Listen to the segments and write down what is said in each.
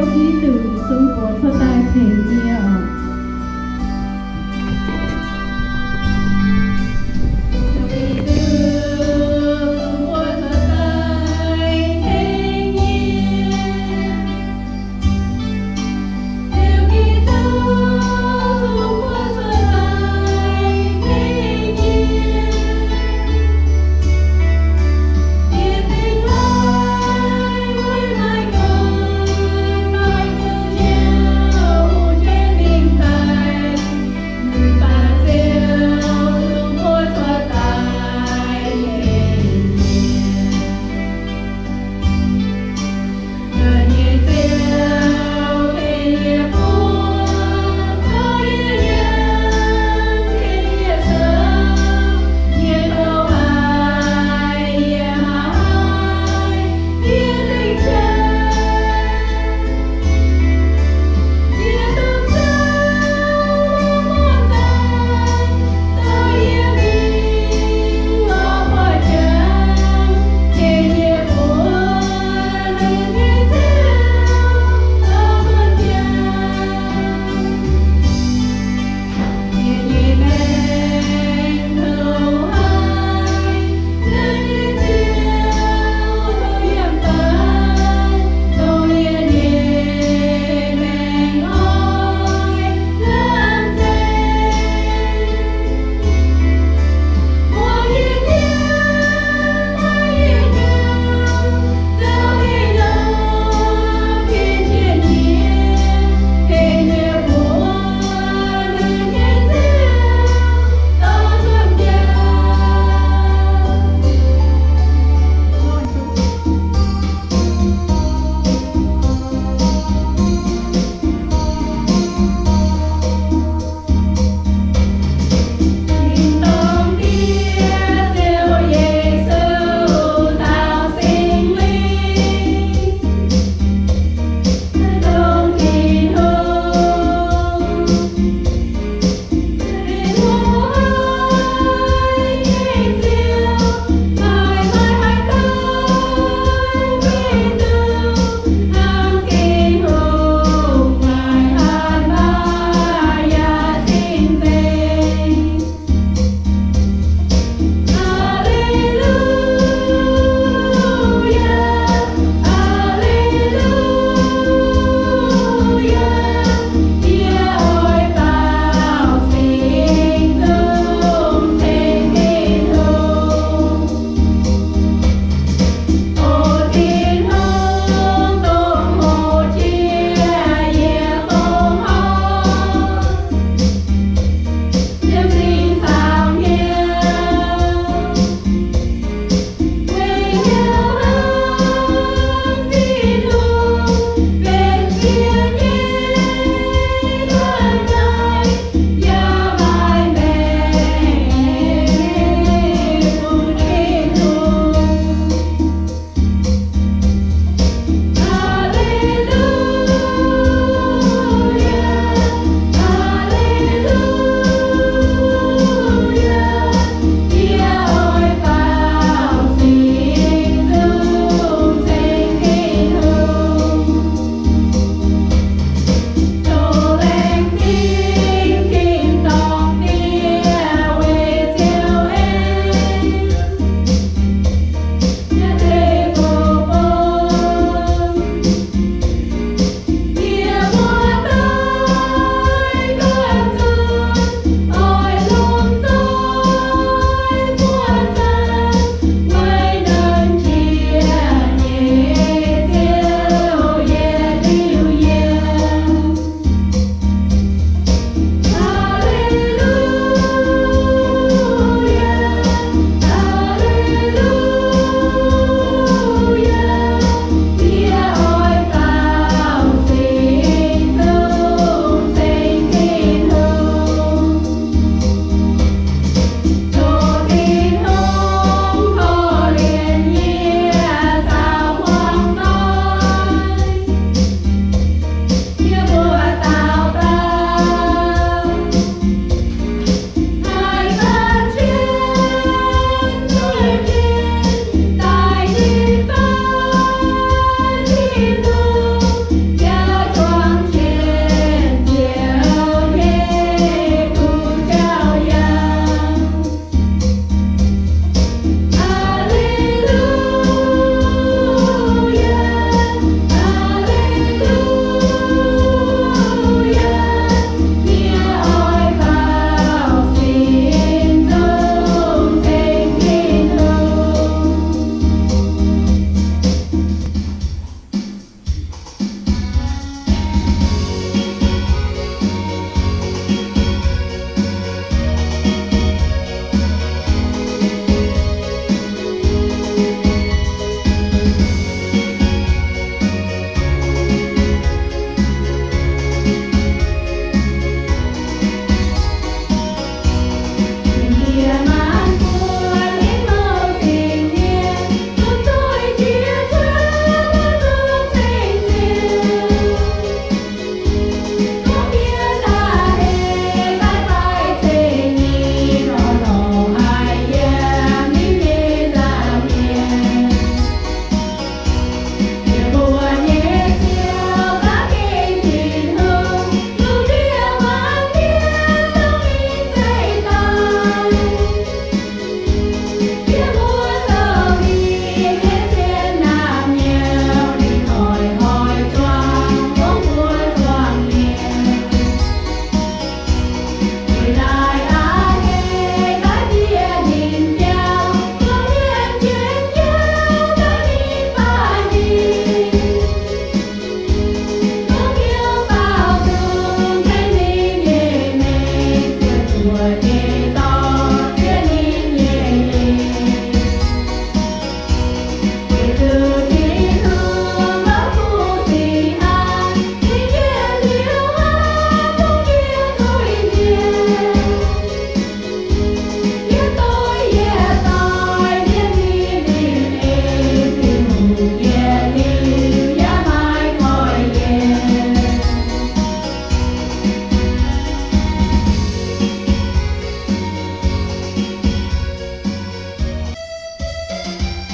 Giduc sung buoz cuotv daaih tengx yie oc.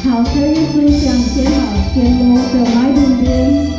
Taux Ziouv Yesu ziangh jienv oc, zien longx ziouc maiv ndunh ndien.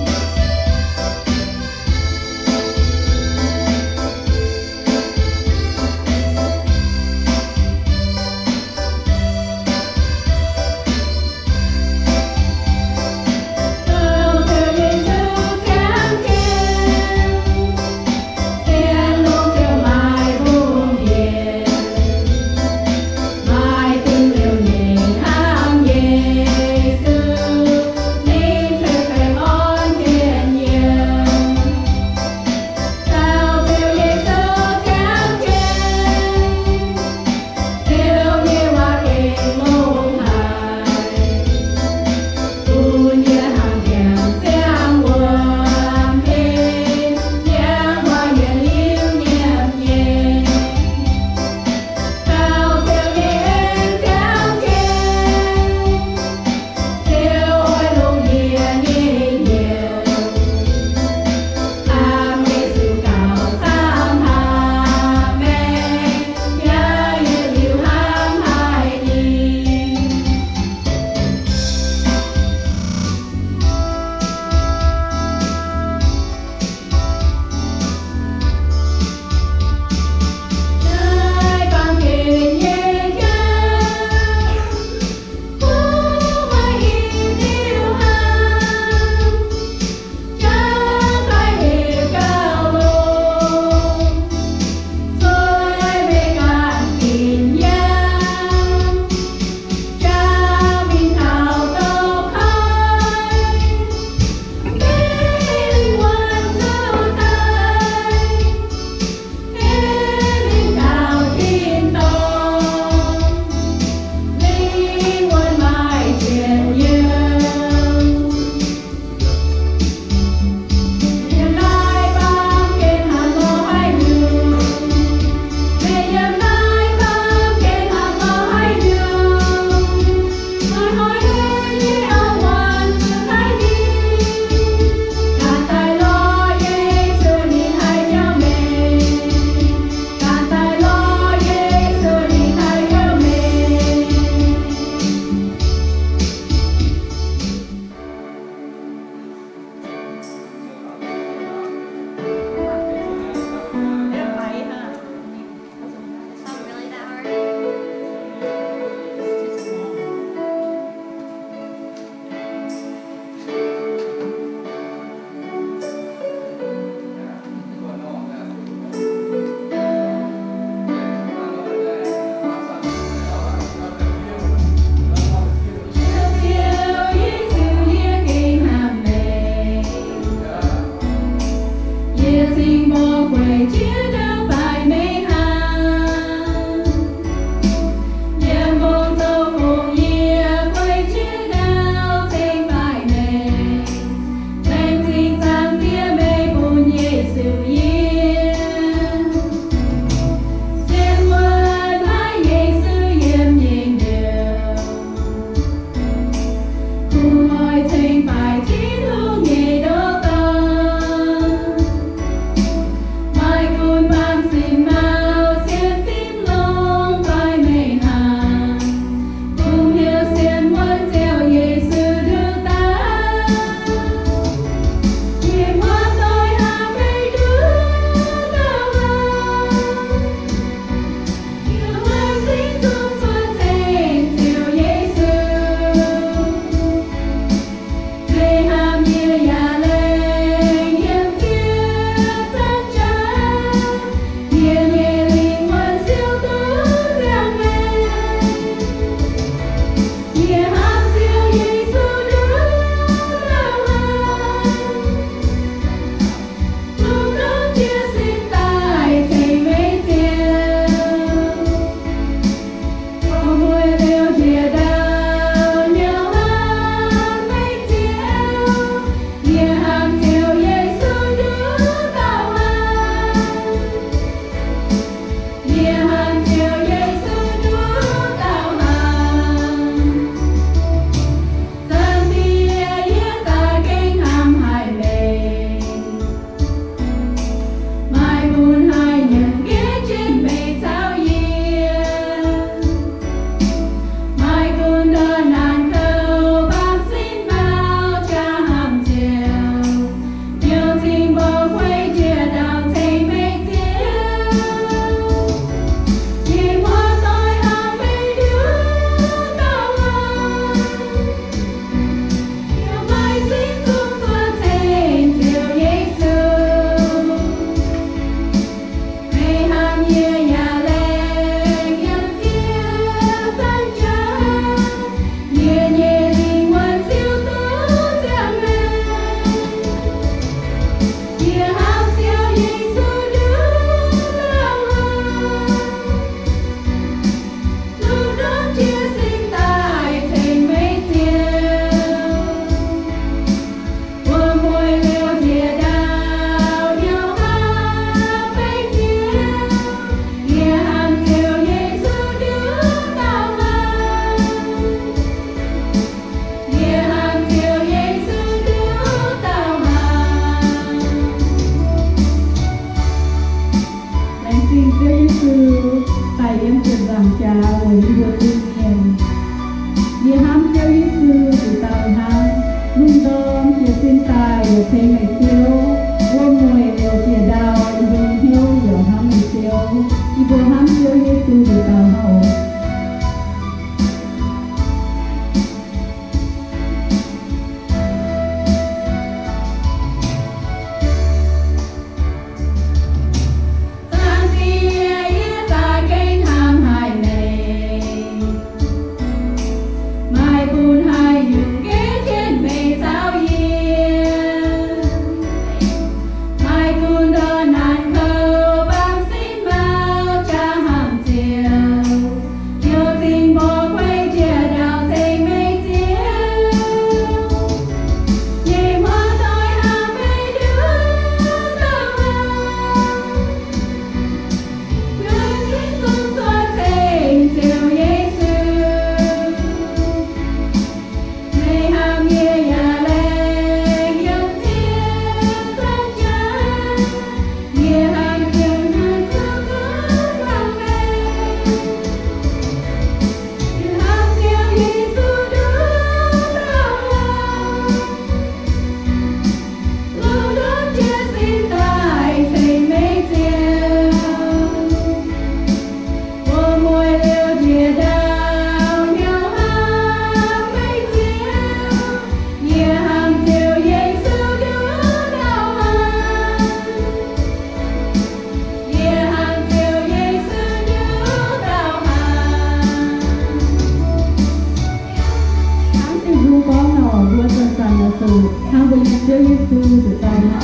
Hnangv mbuo yiem Ziouv Yesu nzuonx daaih nor.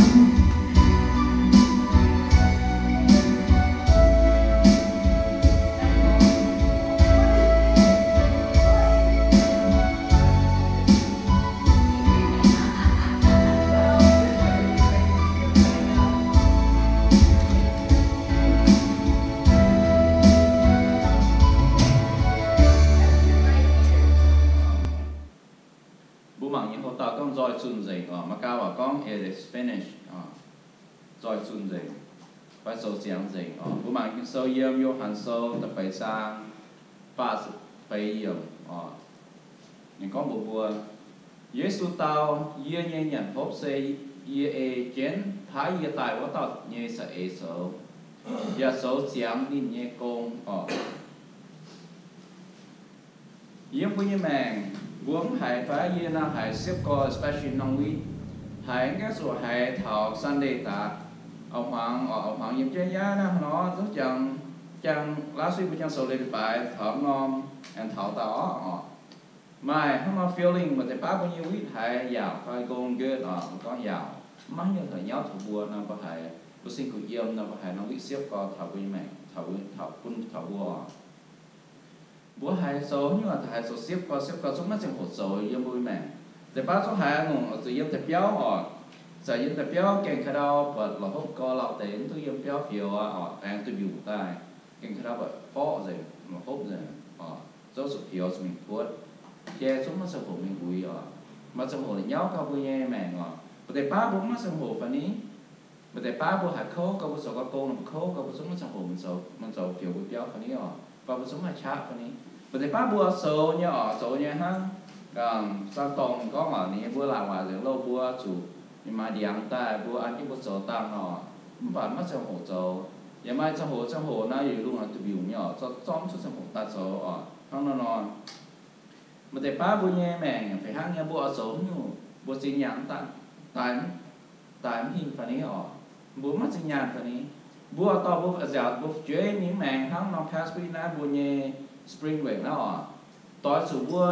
Mbuo mangc nyei houv dauh gorngv nzoih zunh nzengc oc. Maiv gaax waac gorngv it is finished oc. Nzoih zunh nzengc, fai zoux ziangx nzengc oc. Mbuo mangc Ging-Sou yiem Yo^han Sou da'feix zaang faah ziepc feix yiemc oc. Ninh gorngv mbuox mbuo, Yesu dau, Yie nyei nyanc hopv se yie ei jienv paaiv yie daaih wuov dauh nyei za'eix zoux, yaac zoux ziangx ninh nyei gong oc. Yiem mbuo nyei maengc, mbuo mv haiz fai yie nor haiz siepv gorx, especially norm week, haiz mv gaengh zuqc haiz taux Sunday daaih. Au hmuangx, au hmuangx yiem jienv yaav naaiv hnoi nor, zungv jangx, jangx last week mbuo jangx sou leiz leiz-baaix taux norm aengx taux dauh oc. Maaih hnangv nor feeling maaih deix baav mbuo nyei week haiz yaauc fai going good oc, mbuo gorngv yaauc, mv maaih haaix nyungc haiz nyauv taux mbuo nor mbuo haiz, mbuo sin kuh yiem nor mbuo haiz norm week siepv gorx taux mbuo nyei maengc, taux bun taux mbuo oc. Mbuo haiz zoux haaix nyungc haiz zoux siepv gorx siepv gorx zungv maiv ziangh hoc zoux yiem mbuo nyei maengc. Deix baav zungv haiz ngongh zuqc yiem deix biauv oc. Zaqc yiem deix biauv gaengh ka'ndau buatc la'hopv gorx lauh deix mv duqv yiem biauv fioux aqv oc, aengx duqv mbiungc daaih. Gaengh ka'ndau buatc forv nzengc, la'hopv nzengc oc, zouv zuqc fioux zuqc mingh kuotv. Jai zungv maiv ziangh hoc mingh uix oc. Maaih ziangh hoc la'nyauv gau mbuo nyei maengc oc. Maaih deix baav mbuo mv maaih ziangh hoc fai ni? Maaih deix baav mbuo haiz kouv gau mbuo zoux gau gong nor mbuo kouv gau mbuo zungv maiv ziangh hoc mingh zoux, mingh zoux fioux mbuo biauv fai ni oc, fai mbuo zungv maaih qaqv fai ni. Maaih deix baav mbuo zoux nyei oc, zoux nyei hnangv, aa, Saang Dorngh gorngv oc, ninh mbuo laangc waac nzengc loh mbuo zuqc ninh maaiz ndiangx daaih mbuo an jienv mbuo zoux dangh oc, mv baac maiv ziangh hoc zoux. Yaac maaih ziangh hoc, ziangh hoc naaiv yietc lungh duqv mbiungc nyei oc, zorqv zorqv mv cuotv ziangh hoc daaih zoux oc, hnangv nor nor. Maaih deix baav mbuo nyei maengc fih hnangv nyei, mbuo oix zoux haaix nyungc mbuo zinh nyaanh daaih, daaih mv hingh fai ni oc. Mbuo maiv zinh nyaanh fai ni. Mbuo dorh mbuo nziaauc mbuo fu'jueiv mingh maengx hnangv norm past week naaiv mbuo nyei spring break naaiv oc. Doix zuqc mbuo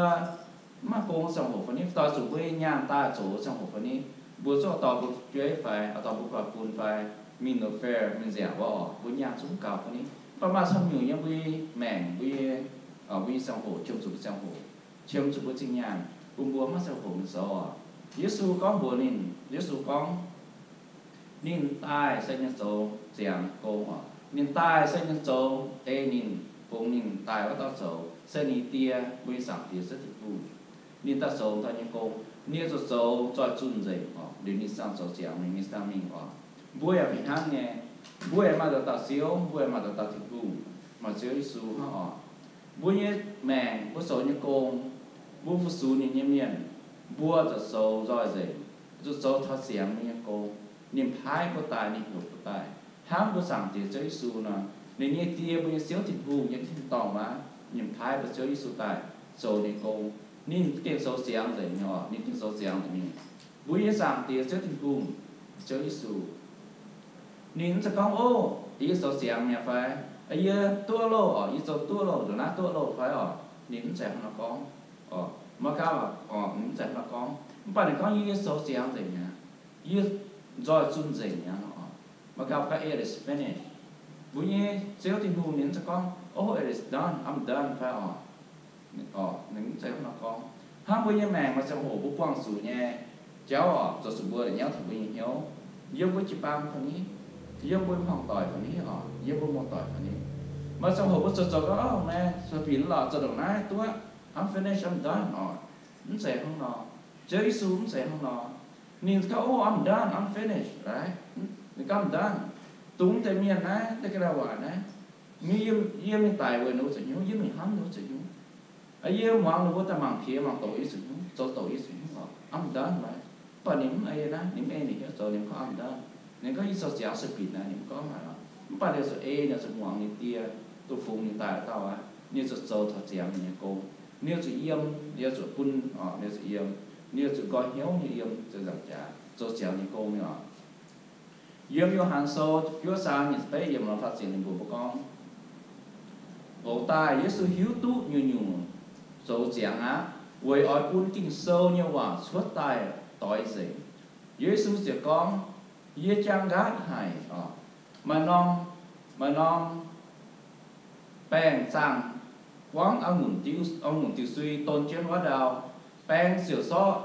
mv maaih gong ziangh hoc fai ni, doix zuqc mbuo nyei nyaanh daaih zoux ziangh hoc fai ni, mbuo zungv dorh mbuo fu'jueiv fai dorh mbuo guanh fun fai mingh nor fair mingh nziaauc wuov oc, mbuo nyaanh zungv gaux fai ni. Mv baac maaih camv nyungc yiem mbuo nyei maengc, mbuo nyei, mbuo nyei ziangh hoc, qiemx zuqc mbuo ziangh hoc, qiemx zuqc mbuo zinh nyaanh, bun mbuo maiv ziangh hoc mingh zoux oc. Yesu gorngv mbuox ninh, Yesu gorngv, ninh daaih se nyei zoux ziangx gong oc. Ninh daaih se nyei zoux ei ninh, bungx ninh daaih wuov dauh zoux, se ninh Die, mbuo nyei Zaangc Diex Ziouv Tin-Hungh. Ninh daaih zoux dauh nyei gong. Ninh zuqc zoux nzoih zunh nzengc oc, liuz ninh ziangh zoux ziangx ninh nyei ziangh mingh oc. Mbuo yaac fih hnangv nyei. Mbuo yaac maaih dauh dauh Ziouv, mbuo yaac maaih dauh dauh Tin-Hungh, maaih Ziouv Yesu hnangv oc. Mbuo nyei maengc, mbuo zoux nyei gong, mbuo fu-sux ninh nyei mienh, mbuo zuqc zoux nzoih nzengc, zuqc zoux taux ziangx mbuo nyei gong. Ninh paaiv mbuo daaih, ninh heuc mbuo daaih. Hnangv mbuo Zaangc Diex Ziouv Yesu nor, ninh nyei Die, mbuo nyei Ziouv Tin-Hungh nyei tin-dorngh wuov, ninh paaiv mbuo Ziouv Yesu daaih zoux ninh gong. Ninh gengh zoux ziangx nzengc nyei oc, ninh gengh zoux ziangx nzengc mingh. Mbuo nyei Zaangc Diex Ziouv Tin-Hungh, Ziouv Yesu, ninh mv zeiz gorngv, Ov, yie zoux ziangx mi'aqv fai, yie duqv loh oc, yie zoux duqv loh, ndongc naaiv duqv loh fai oc. Ninh mv zeiz hnangv nor gorngv oc. Maiv gaax oc, ninh mv zeiz hnangv nor gorngv. Mv baac ninh gorngv, Yie zoux ziangx nzengc mi'aqv. Yie nzoih zunh nzengc mi'aqv oc. Maiv gaax, it is finished. Mbuo nyei Ziouv Tin-Hungh ninh mv zeiz gorngv, Oh, it is done, I'm done fai oc. Ninh mv zeiz hnangv nor gorngv. Hnangv mbuo nyei maengc maaih ziangh hoc mbuo buangh zuqc nyei jauv oc, zoux zuqc mbuo la'nyauv taux mbuo nyei hnyouv, yiem mbuo jiu-baang fai ni, yiem mbuo hmuangv doic fai ni oc, yiem mbuo muoz-doic fai ni. Maaih ziangh hoc mbuo zoux zoux gau, Ov, maengx sueih binc lorqc, zoux ndongc naaiv duqv, I'm finished, I'm done oc. Mv zeiz hnangv nor. Ziouv Yesu mv zeiz hnangv nor. Ninh gorngv, Oh, I'm done, I'm finished, right? Ninh gorngv, I'm done. Dongh deix mienh naaiv, deix ga'naaiv waac naaiv, yie mingh daic weic ninh mbuo zoux hnyouv, yie mingh hnamv ninh mbuo zoux hnyouv. Yie muangx ninh mbuo daaih mangc piex mangc doqc yie zoux hnyouv, zoux doqc yie zoux hnyouv oc. I'm done, right? Mv baac ninh mv ei naaiv, ninh mv ei ninh hnyouv zoux, ninh gorngv, I'm done. Ninh gorngv, Yie zoux ziangx sueih binc naaiv, ninh mv gorngv haaix oc. Mv baac ninh zuqc ei, ninh zuqc muangx ninh Die, duqv fungx ninh daaih dauh aqv. Ninh zuqc zoux taux ziangx ninh nyei gong. Ninh zuqc yiem, ninh zuqc bun, ninh zuqc yiem, ninh zuqc nqoi hnyouv nyei yiem, zoux nzaangc jaax, zoux ziangx nyei gong nyei oc. Yiem Yo^han Sou juov zaang nyic ziepc betv yiemc lorz faah ziepc ninh mbuox mbuo gorngv, Hoc daaih Yesu hiuv duqv nyungc-nyungc zoux ziangx aqv, weic oix bun Ging-Sou nyei waac cuotv daaih. doix nzengc. Yesu ziouc gorngv, Yie jaang nqaatv haic oc. Maaih norm, maaih norm baengh zaangh buangv a'ngunc diuv, a'ngunc diuh sui don jienv wuov ndau. Baeng ziouc sorqv,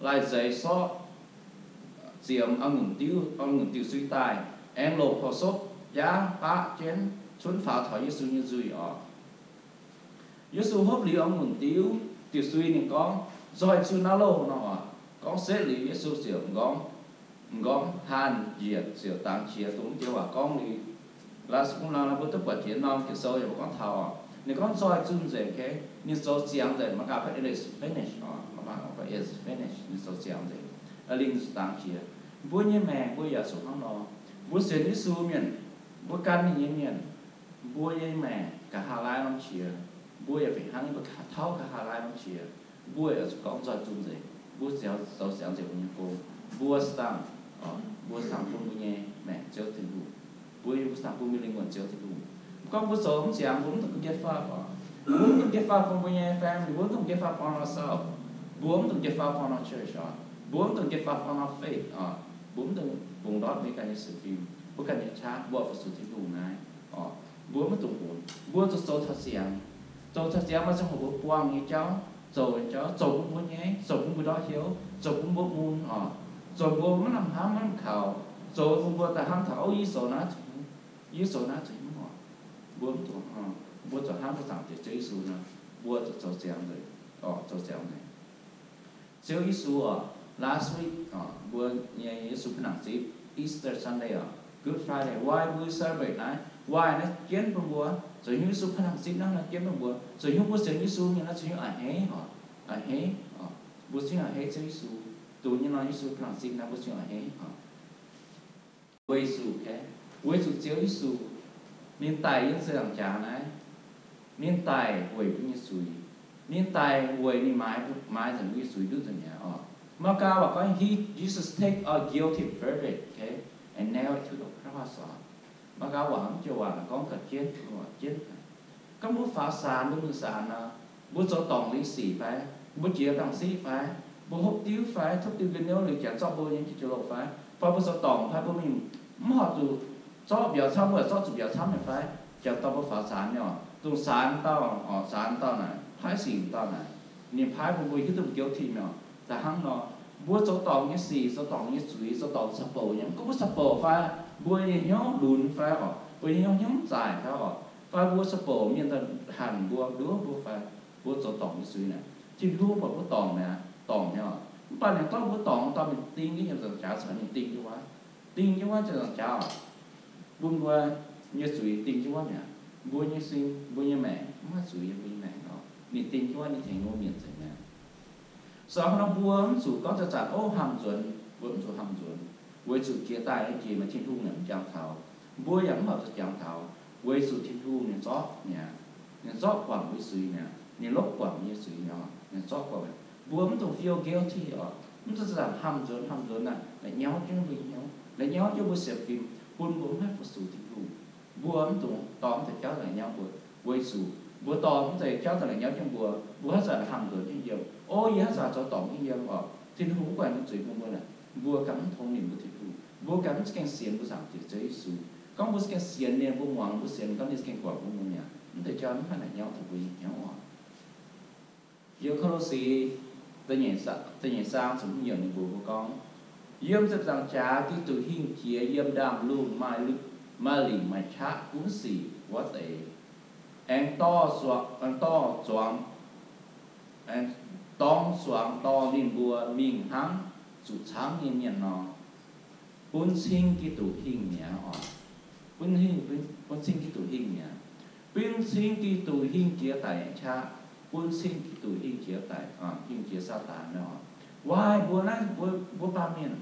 lai-nzeix sorqv, ziemx a'ngunc diuv, a'ngunc diuh sui daaih, aengx loc porc sopv biaav baqv jienv cunv faaux taux Yesu nyei nzuih oc. Yesu hopv liuz a'ngunc diuv, diuh sui, ninh gorngv, Nzoih zunh naaiv loh! nor oc. Gorngv setv liuz, Yesu ziouc m'nqorngv, m'nqorngv haanh njiec ziouc dangx qiex. Dongh mv deix waac gorngv liuz, laaix sung laang mbuo duqv buatc jiex norm Ging-Sou yaac mbuo gorngv taux oc. Ninh gorngv, Nzoih zunh nzengc, ninh zoux ziangx nzengc. Mangc gaax, it is finished oc. Mangc gaax, it is finished. Ninh zoux ziangx nzengc. Aa, lingh zuqc dangx qiex. Mbuo nyei maengc mbuo yaac zuqc hnangv nor. Mbuo sienx Yesu mienh, mbuo gan ninh nyei mienh, mbuo nyei maengc nqa'haav laai norm qiex, mbuo yaac fih hnangv nyei, mbuo tauv nqa'haav laai norm qiex, mbuo yaac zuqc gorngv nzoih zunh nzengc. Mbuo ziouc zoux ziangx nzengc mbuo nyei gong. Mbuo sangx, mbuo sangx bun mbuo nyei maengc Ziouv Tin-Hungh. Mbuo, mbuo sangx bun mbuo lingh wuonh Ziouv Tin-Hungh. Gorngv mbuo zoux mv ziangx, mbuo mv dungx give up oc. Mbuo mv dungx give up bun mbuo nyei family, mbuo mv dungx give up on ourselves. Mbuo mv dungx give up on our church oc. Mbuo mv dungx give up on our faith oc. Mbuo mv dungx bungx ndortv mbuo ganh nyei sienx fim, mbuo ganh nyei qaqv, mbuo oix fu-sux Tin-Hungh naaiv oc. Mbuo mv dungx bungx, mbuo zuqc zoux taux ziangx. Zoux taux ziangx maaih ziangh hoc mbuo buangh nyei jauv, zoux nyei jauv, zoux bun mbuo nyei, zoux bun mbuo ndortv hnyouv, zoux bun mbuo mun oc. Zoux mbuo maiv lamh hnamv maiv lamh kaux, zoux bun mbuo daaih hnamv taux, Ov, yie zoux naaiv zuqc, yie zoux naaiv zuqc hnyouv oc. Mbuo mv dungx, mbuo zuqc hnamv mbuo Zaangc Diex Ziouv Yesu nor, mbuo zuqc zoux ziangx nzengc, zoux ziangx nzengc. Ziouv Yesu oc, last week oc, mbuo nyei Yesu Pin Nangc Zipv, Easter Sunday oc, Good Friday, why mbuo celebrate naaiv, why naaiv jienv bun mbuo, zoux hnyouv Yesu Pin Nangc Zipv naaiv nor jienv bun mbuo, zoux hnyouv mbuo sienx Yesu mienh naaiv zoux hnyouv a'hneiv oc, a'hneiv oc. Mbuo zungv a'hneiv Ziouv Yesu, dongh nyei nor Yesu Pin Nangc Zipv naaiv mbuo zungv a'hneiv oc. Weic zuqc, weic zuqc Ziouv Yesu, ninh daic yiem ziepc nzaangc jaax naaiv, ninh daic weic mbuo nyei zuiz. Ninh daic weic ninh maaiz, maaiz nzengc mbuo nyei zuiz nduqv nzengc mi'aqv oc. Maiv gaax waac gorngv, he, Jesus take our guilty verdict, okay, and nail it to the cross oc. Maiv gaax waac mv joux waac gorngv ga'jienv, jienv. Gorngv mbuo faaux saanx, mbuo mingh saanx nor, mbuo zoux dorngc liuz sic fai, mbuo jiex gangh siqv fai, mbuo hopv diuv fai, topv diuh ga'niouv liuz janx zorqv mbuo nyei jiex loh fai, fai mbuo zoux dorngc fai mbuo mingh mv horpc zuqc zorqv mbiauz camv, mbuo zorqv zuqc mbiauz camv nyei fai, janx dorh mbuo faaux saanx nyei oc. Dongh saanx dauh oc, saanx dauh naaic, paaiv sic dauh naaic, ninh paaiv bun mbuo hiuv duqv mbuo guilty nyei oc. Da'hnangv nor, mbuo zoux dorngc nyei sic, zoux dorngc nyei zuiz, zoux dorngc ca'bouc nyei, mv gunv mbuo ca'bouc fai, mbuo nyei hnyouv lunx fai oc, mbuo nyei hnyouv hnyouv mv zaaic fai oc, fai mbuo ca'bouc mienh daaih hanc mbuo, nduov mbuo fai, mbuo zoux dorngc nyei zuiz naaic, Tin-Hungh buatc mbuo dorngc mi'aqv, dorngc nyei oc. Mv baac ninh dorh mbuo dorngc, dorh mingh ding jienv ziepc nzaangc jaax caux ninh ding jienv wuov, ding jienv wuov ziepc nzaangc jaax oc. Bun mbuo nyei zuiz ding jienv wuov mi'aqv. Mbuo nyei sin, mbuo nyei maengc mv maaih zuiz yiem mbuo nyei maengc oc. Ninh ding jienv wuov, ninh tengx mbuo mietc nzengc mi'aqv. So hnangv nor mbuo mv zuqc gorngv zanc-zanc, Ov, hnamv nzuonx. Mbuo mv zuqc hnamv nzuonx, weic zuqc jiex daaih nyei jiex maaih Tin-Hungh yaac mv jangx taux. Mbuo yaac mv horpc zuqc jangx taux, weic zuqc Tin-Hungh ninh zorqv mi'aqv. Ninh zorqv guangc mbuo nyei zuiz mi'aqv. Ninh lopv guangc mbuo nyei zuiz mi'aqv. Ninh zorqv guangc mi'aqv. Mbuo mv dungx feel guilty oc. Mv zuqc zanc-zanc hnamv nzuonx, hnamv nzuonx naaic, la'nyauv jienv mbuo nyei hnyouv, la'nyauv jienv mbuo sienx fim, bun mbuo mv haih fu-sux Tin-Hungh. Mbuo mv dungx dorh mv deix jauv daaih la'nyauv mbuo, weic zuqc mbuo dorh mv deix jauv daaih la'nyauv jienv mbuo, mbuo haaix zanc hnamv nzuonx jienv yiem, Ov, yie haaix zanc zoux dorngc jienv yiem oc, Tin-Hungh mv guaih mbuo zuiz bun mbuo naaic, mbuo ganh mv tong nimc mbuo Tin-Hungh, mbuo ganh mv za'gengh sienx mbuo Zaangc Diex Ziouv Yesu. Gorngv mbuo za'gengh sienx ninh, mbuo muangx mbuo sienx, gorngv ninh za'gengh guangc bun mbuo mi'aqv. Mv deix jauv mv haih la'nyauv taux mbuo nyei hnyouv oc. Yiem Ko^lo^si da'nyeic zaang ziepc hmz yiemc ninh mbuox mbuo gorngv, Yiem ziepc nzaangc jaax Giduc hingh jiex yiem ndaamv-lungh maaih lingc maaih qaqv gunv sic wuov deix, aengx dorh zuangx, aengx dorh zuangx, aengx dorng zuangx dorh ninh mbuo mingh hnangv zuqc camv nyei mienh nor, bun cing Giduc hingh mi'aqv oc. Bun hingh, bun cing Giduc hingh mi'aqv. Bun cing Giduc hingh jiex daic nyei qaqv, bun cing Giduc hingh jiex daic, hingh jiex Saadaan nor. Waaih mbuo naaiv, mbuo, mbuo baamh mienh,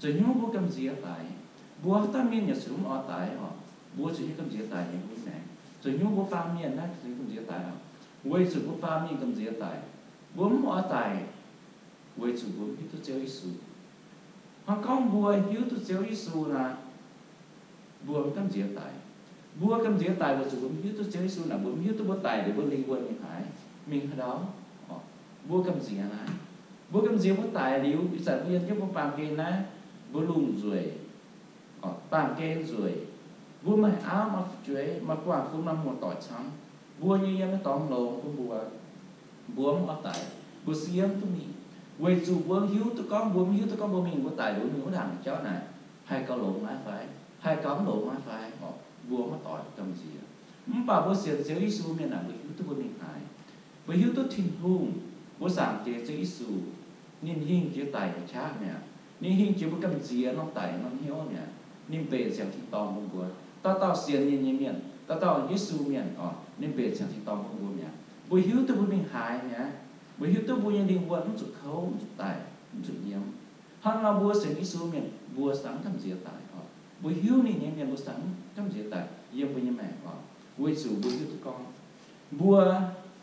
zoux hnyouv mbuo gamh nziex daic. Mbuo haaix dauh mienh yaac zuqc mv oix daic oc. Mbuo zoux hnyouv gamh nziex daic nyei mbuo nyei maengc. Zoux hnyouv mbuo baamh mienh naaiv zoux hnyouv gamh nziex daic oc. Weic zuqc mbuo baamh mienh gamh nziex daic, mbuo mv oix daic, weic zuqc mbuo mv hiuv duqv Ziouv Yesu. Hnangv gorngv mbuo hiuv duqv Ziouv Yesu naaic, mbuo mv gamh nziex daic. Mbuo gamh nziex daic weic zuqc mbuo mv hiuv duqv Ziouv Yesu naaic, mbuo mv hiuv duqv mbuo daic liuz mbuo lingh wuonh mingh haaix, mingh haaix ndau. Mbuo gamh nziex naaic, Mbuo gamh nziex mbuo daic liuz, ih zanc mbuo yiem jienv mbuo baamh gen naaiv, mbuo lungh nzueic, baamh gen nzueic, mbuo maaih auv maaih fu'jueiv, maaih guangc fun maaih muoz-doic camv. Mbuo nyei yiem naaiv dorngx longx bun mbuo, mbuo mv oix daic, mbuo siev duqv mingh, weic zuqc mbuo hiuv duqv gorngv, mbuo mv hiuv duqv gorngv mbuo mingh, mbuo daic liuz mingh wuov ndaangc jauv naaic haih gauh longx naaiv fai, haih gauh mv longx naaiv fai, mbuo mv oix doix gamh nziex. Mv baac mbuo sienx Ziouv Yesu mienh naaic, mbuo hiuv duqv mbuo mingh haaix. Mbuo hiuv duqv Tin-Hungh, mbuo Zaangc Diex Ziouv Yesu, ninh hingh jiex daic nyei qaqv mi'aqv. Ninh hingh jiex mbuo gamh nziex norm daic norm hnyouv mi'aqv. Ninh mbenc siang tin-dorngh bun mbuo. Dauh dauh sienx ninh nyei mienh, dauh dauh Yesu mienh oc, ninh mbenc siang tin-dorngh bun mbuo mi'aqv. Mbuo hiuv duqv mbuo mingh haaix mi'aqv. Mbuo hiuv duqv mbuo nyei lingh wuonh mv zuqc kouv, mv zuqc daic, mv zuqc nyiemv. Hnangv nor mbuo sienx Yesu mienh, mbuo siang gamh nziex daic oc. Mbuo hiuv ninh nyei mienh, mbuo siang gamh nziex daic yiem mbuo nyei maengc oc. Weic zuqc mbuo hiuv duqv gorngv, mbuo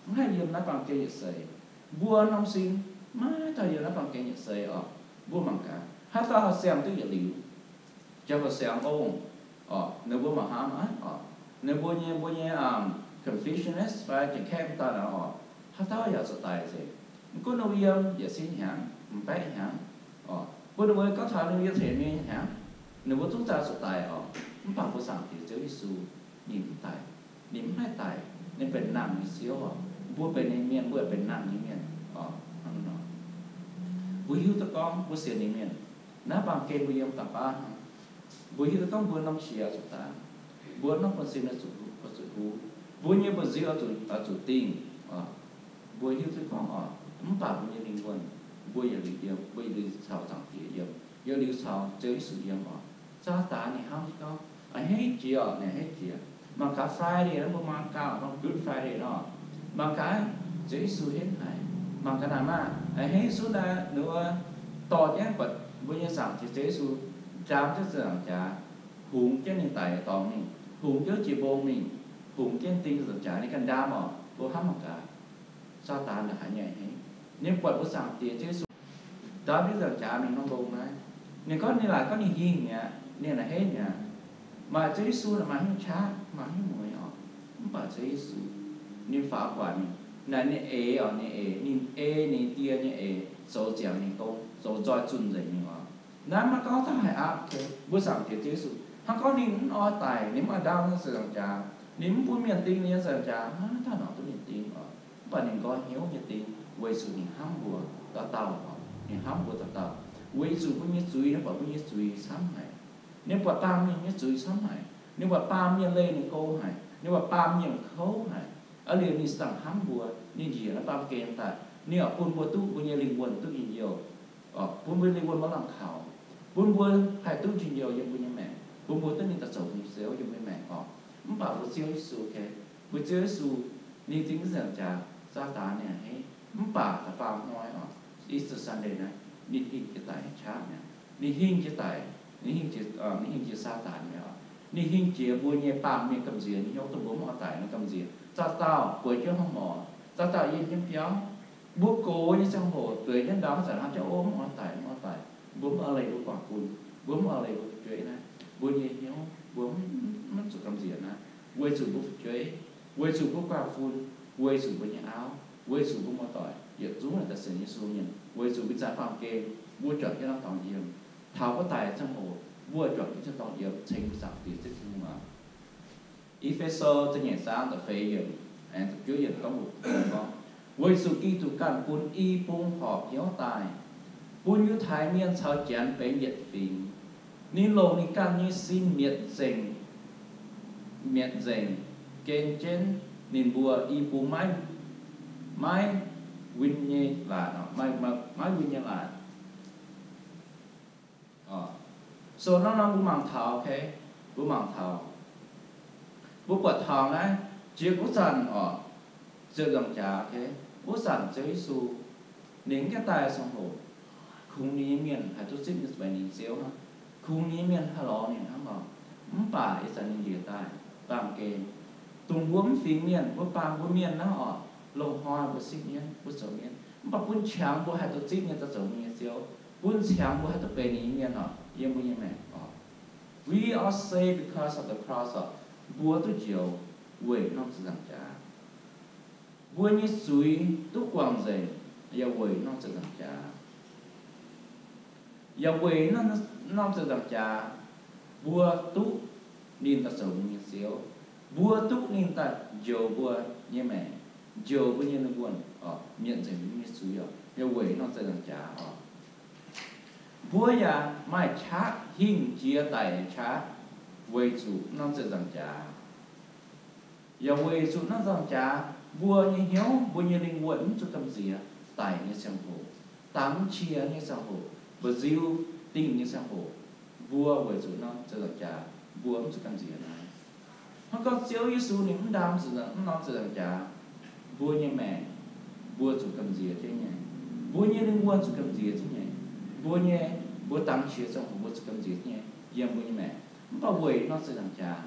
mv haih yiem naaiv baamh gen yietc seix. Mbuo norm sin maiv taux yiem naaiv baamh gen yietc seix oc. Mbuo mangc gaax, haaix dauh haih siang duqv yietc liuz, jangx-hoc siang ngongh oc, ninh mbuo mangc hnamv aqv oc, ninh mbuo nyei, mbuo nyei Confucianist fai Janx-Kaeqv dauh naaic oc, haaix dauh yaac zuqc daic nzengc. Mv gunv ninh mbuo yiem yietc sin hnyangx, m'baeqv hnyangx oc, bun ninh mbuo gorngv taux ninh mbuo yiem tengx mienh hnyangx, ninh mbuo zungv daaih zuqc daic oc. Mv baac mbuo Zaangc Diex Ziouv Yesu, ninh mv daic. Ninh mv haih daic. Ninh benx nangh nyei Ziouv oc. Mbuo benx ninh mienh, mbuo benx nangh nyei mienh oc. Mbuo hiuv duqv gorngv mbuo sienx ninh mienh, naaiv baamh gen mbuo yiem da'baav hnangv. Mbuo hiuv duqv gorngv mbuo norm qiex zuqc daanx, mbuo norm buonv-sin zuqc, zuqc huv, mbuo nyei mbu'ziex zuqc, zuqc dingh. Mbuo hiuv duqv gorngv oc, mv baac mbuo nyei lingh wuonh, mbuo yietc liuz yiem, mbuo yietc liuz caux Zaangc Diex yiem, yietc liuz caux Ziouv Yesu yiem oc. Saadaan ninh hnamv jienv gorngv, a'hneiv jiex oc, ninh a'hneiv jiex. Mangc gaax Friday naaiv, mbuo mangc gaax Good Friday nor, mangc gaax Ziouv Yesu henv haic. Mangc gaax naaic maah, a'hneiv Yesu naaic, ninh mbuo dorh jienv buatc mbuo nyei Zaangc Diex Ziouv Yesu, ndaam jienv ziepc nzaangc jaax, hungx jienv ninh daic nyei dorngx mingh, hungx jienv jiex mbong mingh, hungx jienv ding ziepc nzaangc jaax, ninh ganh ndaam oc. Mbuo hnamv mangc gaax, Saadaan naaic haiz nyei a'hneiv. Ninh buatc mbuo Zaangc Diex Ziouv Yesu ndaam jienv ziepc nzaangc jaax mingh norm mbong naaiv, ninh gorngv ninh laaic gorngv ninh hingh mi'aqv, ninh a'hneiv mi'aqv. Maaih Ziouv Yesu naaic maaih hnyouv qaqv, maaih hnyouv mueiz oc. Mv baac Ziouv Yesu, ninh faaux gu'nguaaic mingh, naaic ninh eix oc, ninh eix, ninh ei ninh Die nyei eix zoux ziangx ninh gong, zoux nzoih zunh nzengc mingh oc. Naaiv maiv gorngv taux haaix aqv, mbuo Zaangc Diex Ziouv Yesu, hnangv gorngv ninh mv oix daic, ninh mv oix ndaam ziepc nzaangc jaax, ninh mv bun mienh ding ninh nyei ziepc nzaangc jaax, maiv dauh nor duqv ninh ding oc. Mv baac ninh nqoi hnyouv nyei ding, weic zuqc ninh hnamv mbuo dauh dauh oc. Ninh hnamv mbuo dauh dauh. Weic zuqc mbuo nyei zuiz, ninh buatc mbuo nyei zuiz camv haic. Ninh buatc baamh mienh nyei zuiz camv haic. Ninh buatc baamh mienh leih ninh go haic. Ninh buatc baamh mienh kouv haic. Aa liuz ninh zangc hnamv mbuo, ninh njiec naaiv baamh gen daaih, ninh oix bun mbuo duqv mbuo nyei lingh wuonh duqv njien-youh, bun mbuo lingh wuonh maiv lamh kaux, bun mbuo haih duqv njien-youh yiem mbuo nyei maengc, bun mbuo duqv ninh daaih zoux mbuo nyei Ziouv yiem mbuo nyei maengc oc. Mv baac mbuo Ziouv Yesu, mbuo Ziouv Yesu, ninh ding ziepc nzaangc jaax, Saadaan ninh a'hneiv. Mv baac da'faam hnoi oc, Easter Sunday naaiv, ninh hingh jiex daic nyei qaqv mi'aqv. Ninh hingh jiex daic, ninh hingh jiex, ninh hingh jiex Saadaan mi'aqv oc. Ninh hingh jiex mbuo nyei baamh mienh gamh nziex nyei hnyouv, dongh mbuo mv oix daic nyei gamh nziex. Zaqc dauh bueix jienv horngh morz, zaqc dauh yiem jienv biauv. Mbuo gox nyei ziangh hoc zueiz jienv ndaam, zanc hnamv jienv, o, mv oix daic, mv oix daic. Mbuo mv oix leih mbuo guangc bun, mbuo mv oix leih mbuo fu'jueiv naaiv, mbuo nyei hnyouv, mbuo mv zuqc gamh nziex naaiv, weic zuqc mbuo fu'jueiv, weic zuqc mbuo guangc bun, weic zuqc mbuo nyei auv, weic zuqc mbuo muoz-doic yietc zungv daaih sienx Yesu mienh, weic zuqc mbuo zaangc baamh gen mbuo juangc jienv norm dorngx yiem. Taux mbuo daic ziangh hoc mbuo juangc jienv norm dorngx yiem ceng mbuo Zaangc Diex Ziouv Tin-Hungh aqv. E^fe^so da'nyeic zaang da'feix yiemc, aengx da'juov yiemc gorngv, gorngv, weic zuqc Giduc ganh bun i bung horpc hnyouv daaih, bun Yiutai Mienh caux Janx benx yietc fingx. Ninh longc ninh ganh nyei sin mietc nzengc, mietc nzengc gen jienv ninh mbuo i bung maiv, maiv win nyei laatc, maiv, maiv win nyei laatc. So norm norm mbuo mangc taux, mbuo mangc taux, mbuo buatc taux naaiv jiex wuov zanc oc, ziepc nzaangc jaax, wuov zanc Ziouv Yesu ninh mv gaengh daaih ziangh hoc, kungx ninh nyei mienh haih duqv zipv ninh benx ninh Ziouv hnangv. Kungx ninh nyei mienh haih lorz ninh hnangv oc. Mv baac ih zanc ninh njiec daaih baamh gen, dongh mbuo mv fingx mienh, mbuo baamh mbuo mienh naaiv oc, loz-hnoi mbuo sipv mienv, mbuo zoux mienv, mv baac bun qangx mbuo haih duqv zipv ninh daaih zoux mbuo nyei Ziouv, bun qangx mbuo haih duqv benx ninh nyei mienh oc, yiem mbuo nyei maengc oc. We are saved because of the cross oc. Mbuo duqv njoux weic norm ziepc nzaangc jaax. Mbuo nyei zuiz duqv guangc nzengc yaac weic norm ziepc nzaangc jaax. Yaac weic norm ziepc nzaangc jaax, mbuo duqv ninh daaih zoux mbuo nyei Ziouv. Mbuo duqv ninh daaih njoux mbuo nyei maengc, njoux mbuo nyei lingh wuonh, mietc nzengc mbuo nyei zuiz oc. Yaac weic norm ziepc nzaangc jaax oc. Mbuo yaac maaih qaqv hingh jiex daic nyei qaqv weic zuqc norm ziepc nzaangc jaax. Yaac weic zuqc norm ziepc nzaangc jaax, mbuo nyei hnyouv, mbuo nyei lingh wuonh mv zuqc gamh nziex daic nyei ziangh hoc, dangx qiex nyei ziangh hoc, mba'nziu dingh nyei ziangh hoc, mbuo weic zuqc norm ziepc nzaangc jaax mbuo mv zuqc gamh nziex naaiv. Hnangv gorngv Ziouv Yesu ninh mv ndaam zuqc norm ziepc nzaangc jaax, mbuo nyei maengc mbuo zuqc gamh nziex jienv nyei, mbuo nyei lingh wuonh zuqc gamh nziex jienv nyei, mbuo nyei, mbuo dangx qiex ziangh hoc mbuo zuqc gamh nziex jienv nyei yiem mbuo nyei maengc. Mv baac weic norm ziepc nzaangc jaax,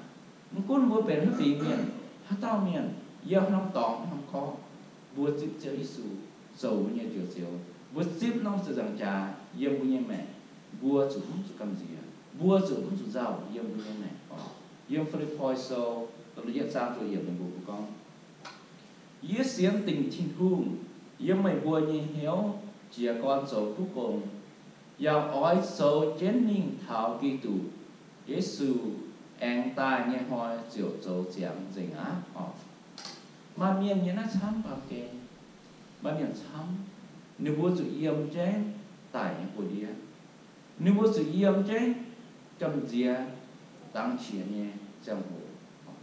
mv gunv mbuo benx haaix fingx mienh, haaix dauh mienh, yiem haaix norm dorngx haaix norm korv, mbuo zipv Ziouv Yesu zoux mbuo nyei Njoux Ziouv, mbuo zipv norm ziepc nzaangc jaax yiem mbuo nyei maengc, mbuo zuqc mv zuqc gamh nziex, mbuo zuqc mv zuqc nzauh yiem mbuo nyei maengc oc. Yiem Fi^lipv^poi Sou yietv zaang ziepc yietc ninh mbuo gorngv, Yie sienx dingc Tin-Hungh yiem meih mbuo nyei hnyouv jiez gorn zoux kuv gong, yaac oix zoux jienv mingh taux Giduc Yesu aengx daaih nyei hnoi ziouc zoux ziangx nzengc aqv oc. Maaih mienh nyei naaiv camv baamh gen, maaih mienh camv, ninh mbuo zuqc yiem jienv daic nyei buoz-ndiev. Ninh mbuo zuqc yiem jienv gamh nziex dangx qiex nyei ziangh hoc.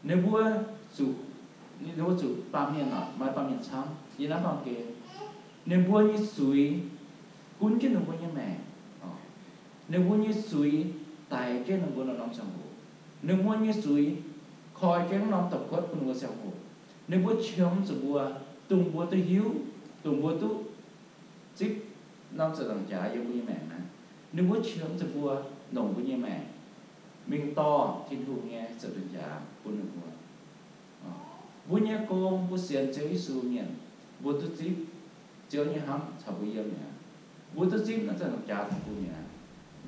Ninh mbuo zuqc, ninh mbuo zuqc baamh mienh oc, maaih baamh mienh camv yiem naaiv baamh gen. Ninh mbuo nyei zuiz gunv jienv ninh mbuo nyei maengc. Ninh mbuo nyei zuiz daix jienv ninh mbuo norm-norm ziangh hoc. Ninh mbuo nyei zuiz koi jienv norm douz-kuotv bun ninh mbuo ziangh hoc. Ninh mbuo qiemx zuqc mbuo, dongh mbuo duqv hiuv, dongh mbuo duqv zipv norm ziepc nzaangc jaax yiem mbuo nyei maengc naaiv. Ninh mbuo qiemx zuqc mbuo longc mbuo nyei maengc mingh dorh Tin-Hungh nyei ziepc nzaangc jaax bun ninh mbuo. Mbuo nyei gong, mbuo sienx Ziouv Yesu mienh, mbuo duqv zipv Ziouv nyei hnamv caux mbuo yiem mi'aqv. Mbuo duqv zipv naaiv ziepc nzaangc jaax daaih bun mi'aqv.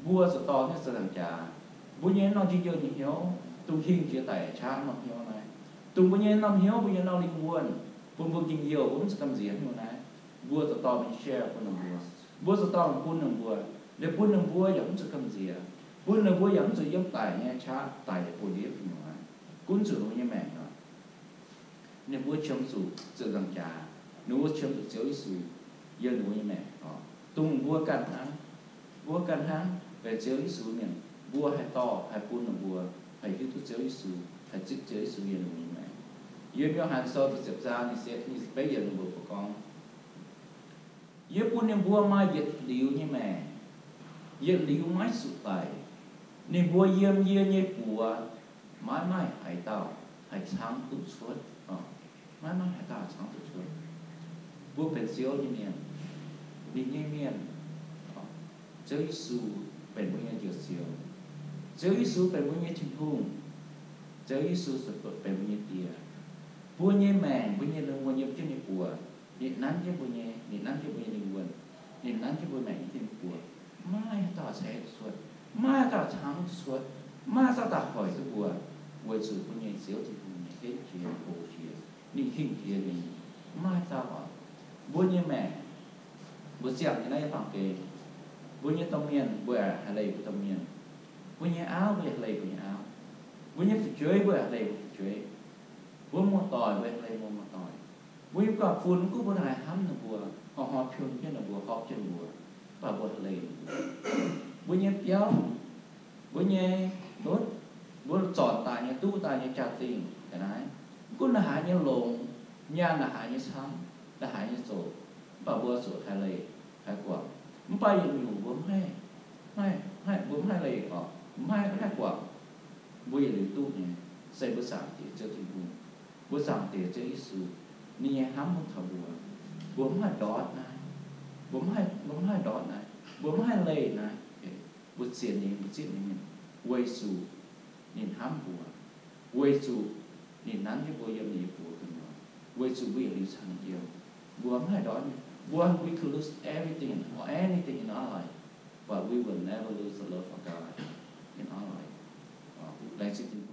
Mbuo zuqc dorh naaiv ziepc nzaangc jaax, mbuo nyei norm njien-youh nyei hnyouv, dongh hingh jiex daic qaqv norm hnyouv naaiv, dongh mbuo nyei norm hnyouv, mbuo nyei norm lingh wuonh, bun mbuo njien-youh, mbuo mv zuqc gamh nziex hnyouv naaiv, mbuo zuqc dorh mingh share bun ninh mbuo. Mbuo zuqc dorh bun ninh mbuo. Liuz bun ninh mbuo yaac mv zuqc gamh nziex, bun ninh mbuo yaac mv zuqc yiem daic nyei qaqv, daic nyei buoz-ndiev gu'nyuoz, gunv zuqc ninh mbuo nyei maengc oc. Ninh mbuo qiemx zuqc ziepc nzaangc jaax, ninh mbuo qiemx zuqc Ziouv Yesu yiem ninh mbuo nyei maengc oc. Dongh mbuo ganh hnangv, mbuo ganh hnangv benx Ziouv Yesu mienh, mbuo haih dorh, haih bun ninh mbuo haih hiuv duqv Ziouv Yesu, haih zipv Ziouv Yesu yiem ninh mbuo nyei maengc. Yiem Yo^han Sou ziepc zaang nyic ziepc beiv yiemc ninh mbuo gorngv, Yie bun ninh mbuo maaih yietc liuz nyei maengc, yietc liuz maiv zuqc daic. Ninh mbuo yiem yie nyei buoz, maiv maaih haaix dauh haih caangv duqv cuotv. Maiv maaih haaix dauh haih caangv duqv cuotv. Mbuo benx Ziouv nyei mienh, ninh nyei mienh. Ziouv Yesu benx mbuo nyei Njoux Ziouv. Ziouv Yesu benx mbuo nyei Tin-Hungh. Ziouv Yesu benx mbuo nyei Die. Mbuo nyei maengc, mbuo nyei lingh wuonh yiem jienv ninh buoz. Ninh nanv jienv mbuo nyei, ninh nanv jienv mbuo nyei lingh wuonh. Ninh nanv jienv mbuo maengc yiem jienv ninh buoz. Maiv maaih haaix dauh ceix duqv cuotv, maiv maaih haaix dauh caangv duqv cuotv, maiv maaih haaix dauh daaih hoic duqv mbuo, weic zuqc mbuo nyei Ziouv Tin-Hungh ninh henv jiex, gox jiex, ninh hingh jiex nyei, maiv maaih haaix dauh oc. Mbuo nyei maengc, mbuo ziangh nyei naaiv baamh gen, mbuo nyei domh mienh mbuo yaac haih leih mbuo domh mienh, mbuo nyei auv mbuo yaac haih leih mbuo nyei auv, mbuo nyei fu'jueiv mbuo yaac haih leih mbuo fu'jueiv, mbuo muoz-doic mbuo yaac haih leih mbuo muoz-doic. Mbuo nyei guanh fun mv gunv mbuo haih hnamv ninh mbuo, horpc hnoi pion jienv ninh mbuo, horpc jienv ninh mbuo, mv baac mbuo haih leih ninh mbuo. Mbuo nyei biauv, mbuo nyei ndutv, mbuo zornc daaih nyei, duqv daaih nyei jaa-dingh ga'naaiv, mv gunv naaiv haaix nyei longx, nyaanh naaiv haaix nyei camv, naaiv haaix nyei zoqc, mv baac mbuo zuqc haih leih, haih guangc. Mv baac yietc nyungc mbuo mv haih, mv haih, mbuo mv haih leih oc, mv haih, mv haih guangc. Mbuo yietc liuz duqv nyei se mbuo Zaangc Diex Ziouv Tin-Hungh, mbuo Zaangc Diex Ziouv Yesu, ninh nyei hnamv mbuo taux mbuo. Mbuo mv haih ndortv naaiv, mbuo mv haih, mbuo mv haih ndortv naaiv, mbuo mv haih leih naaiv. Mbuo sienx ninh, mbuo zipv ninh mienh weic zuqc ninh hnamv mbuo, weic zuqc ninh nanv jienv mbuo yiem ninh nyei buoz gu'nyuoz, weic zuqc mbuo yietc liuz caux ninh yiem. Mbuo mv haih ndortv nyei. Mbuo, we could lose everything or anything in our life, but we will never lose the love of God in our life. Laengz zingh